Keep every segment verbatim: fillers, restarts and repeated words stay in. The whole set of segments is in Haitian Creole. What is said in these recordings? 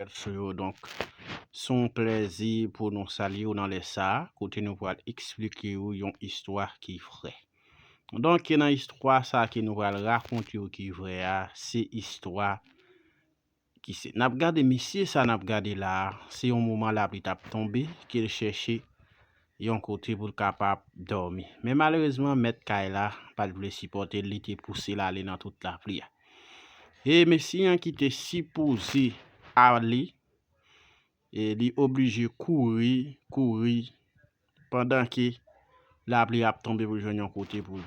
Sou yo. Donk, se yon plèzi pou nou salye w nan lè sa a, kote nou pral eksplike w yon istwa ki vrè. Donk, nan istwa sa a ke nou pral rakonte w ki vrè a, se istwa ki se, n ap gade mesye sa n ap gade la a, se yon moman lapli t ap tonbe, ke l chèche yon kote pou l kapab dòmi. Men malerezman, mèt kay la pa t vle sipòte l, li te pouse l ale nan tout lapli a. E mesye an ki te sipoze ale, e li oblije kouri, kouri, pandan ke lapli ap tonbe pou l jwenn yon kote pou l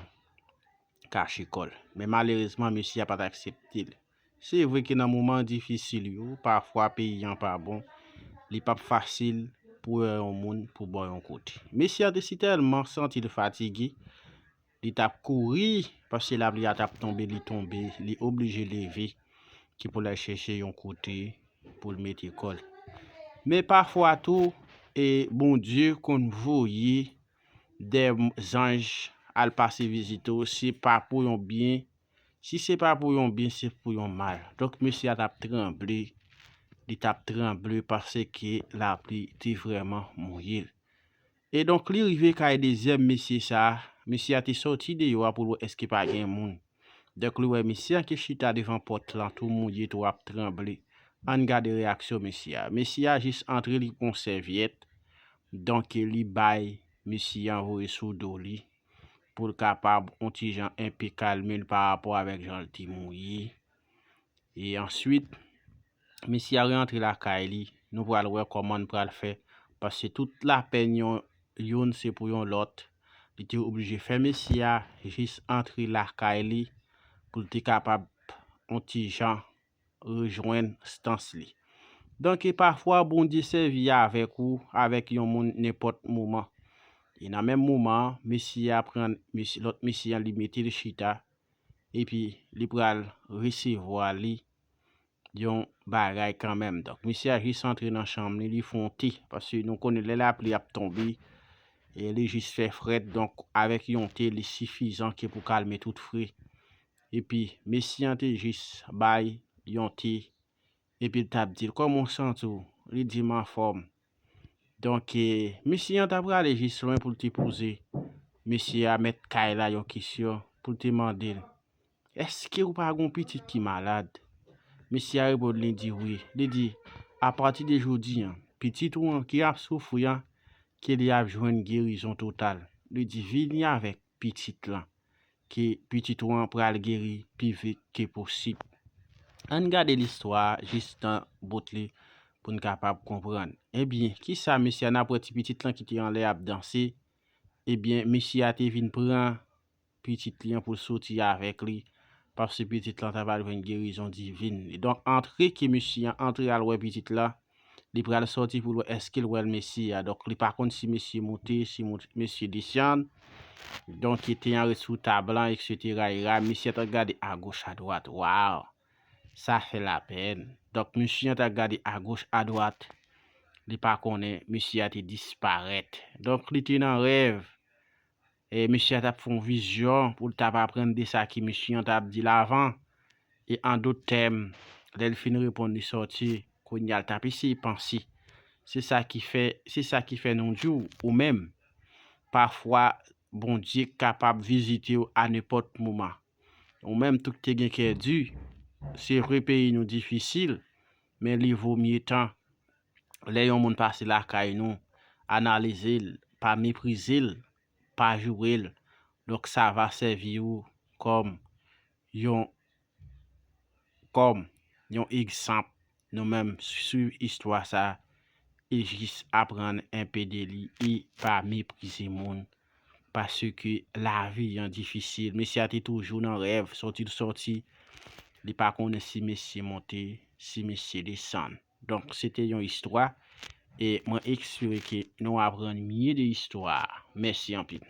kache kò l. Men malerezman, mesye a pa t aksepte l. Se vre ke nan moman difisil yo, pafwa peyi an pa bon, li p ap fasil pou wè yon moun pou ba w yon kote. Mesye a te sitèlman santi l fatige, li t ap kouri, paske lapli a t ap tonbe, li tonbe, li oblije leve, ki pou l al chèche yon kote pou l mete kò l. Men pafwa tou, e Bondye konn voye de zanj al pase vizite w, se pa pou yon byen. Si se pa pou yon byen, se pou yon mal. Donk, mesye a t ap tranble. Li t ap tranble paske lapli te vrèman mouye l. E donk, li rive kay dezyèm mesye sa a. Mesye a te sòti deyò a pou l wè èske pa gen moun. Donk, li wè mesye a ki chita devan pòt lan, tou mouye, tou ap tranble. Ann gade reyaksyon mesye a. Mesye a jis antre, li pran sèvyèt. Donk, li bay mesye a voye sou do li pou l kapab yon ti jan enpe kalme l pa rapò avèk jan l te mouye. E answit, mesye a reyantre lakay li. Nou pral wè kòman n pral fè. Paske tout lapenn yon, youn se pou yon lòt. Li te oblije fè mesye a jis antre lakay li pou l te kapab yon ti jan rejwenn stans li. Donk, e pafwa, Bondye sèvi avèk ou, avèk yon moun nenpòt moman. E nan menm moman an, mesye a pran, mesye, lòt mesye a, li mete l chita, epi li pral resevwa li yon bagay kanmenm. Donk, mesye a jis antre nan chanm li, li fè yon te, paske nou konnen lè lapli ap tonbe, e li jis fè frèt, donk, avèk yon te, li sifizan ke pou kalme tout fre. Epi, mesye an te jis bay yon te, epi l t ap di l, "Kòman w santi w?" Li di, "M anfòm." Donk, e, mesye an t ap prale jis lwen pou l te poze mesye a, mèt kay la, yon kesyon, pou l te mande l, "Èske ou pa gen yon pitit ki malad?" Mesye a reponn li di, "Wi." Li di, "Apati de jodi an, pitit ou an ki ap soufri an, ke li ap jwenn gerizon total." Li di, "Vini avèk pitit lan, ke pitit ou an pral geri pi vit ke posib." Ann gade listwa a jis nan bout li pou n kapab konprann. Ebyen, kisa mesye a, n ap wè ti pitit lan ki te anlè ap danse? Ebyen, mesye a te vin pran pitit li an pou l soti avèk li, paske pitit lan ta pral jwenn gerizon divin. Donk, antre ke mesye an antre al wè pitit la, li pral sòti pou l wè èske l wè l mesye a. Donk, li pa konn si mesye moute, si mo-, mesye desann. Donk, li te anret sou tab lan, etsetera, etsetera. Mesye an t ap gade agoch, adwat. Waw! Sa fè lapèn. Donk, mesye an t ap gade agoch, adwat. Li pa konnen mesye a te disparèt. Donk, li te nan rèv. E mesye a t ap fè yon vizyon pou l t ap aprann de sa ke mesye an t ap di l avan. E an dòt tèm, lè l fin reponn, li sòti, kounye a l t ap eseye panse. Se sa ki fè, se sa ki fè nou di w, ou menm, pafwa, Bondye kapab vizite w a nenpòt moman. Ou menm tou ki te gen kè di, se vre peyi nou difisil, men li vo mye tan lè yon moun pase lakay nou, analize l, pa meprize l, pa joure l. Donk, sa va sèvi w kòm yon, kòm yon egzanp. Nou menm, swiv istwa sa a e jis aprann enpe de li e pa meprize moun, paske lavi an difisil. Mesye a te toujou nan rèv, sòti l sòti, li pa konnen si mesye monte, si mesye desann. Donk, se te yon istwa, e mwen espere ke nou aprann mye de istwa a. Mèsi anpil.